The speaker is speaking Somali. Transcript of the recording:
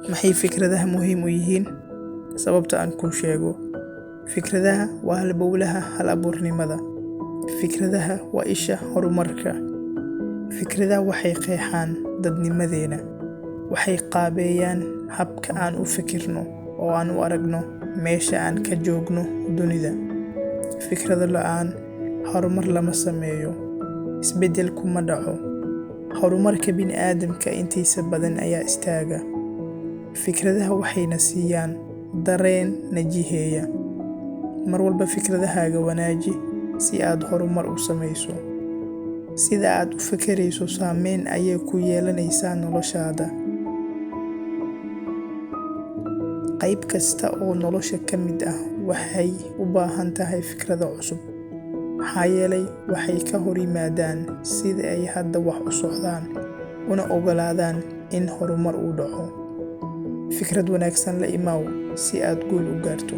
Maxay fikradaha muhiim u yihiin? Sababta aan kuu sheego. Fikradaha waa halbowlaha hal-abuurnimada. Fikradaha waa isha horumarka. Fikradaha waxay qeexaan dadnimadeena. Waxay qaabeeyaan habka aan u fikirno oo aan u aragno meesha aan ka joogno dunida. Fikrado la'aan horumar lama sameeyo. Isbeddel kuma dhaco. Horumarka bini'aadamka intiisa badan ayaa istaaga. Fikradaha waxayna siiyaan dareen na jiheeya. Mar walba fikradahaaga wanaaji si aad horumar u samayso. Sida aad u fekerayso saameyn ayay ku yeelanaysaa noloshaada. Qayb kasta oo nolosha ka mid ah waxay u baahan tahay fikrado cusub. Maxaa yeelay waxay ka hor yimaadaan sida ay hadda wax u socdaan, una oggolaadaan in horumar uu dhaco. Fikrad wanaagsan la imaaw si aad guul u gaarto.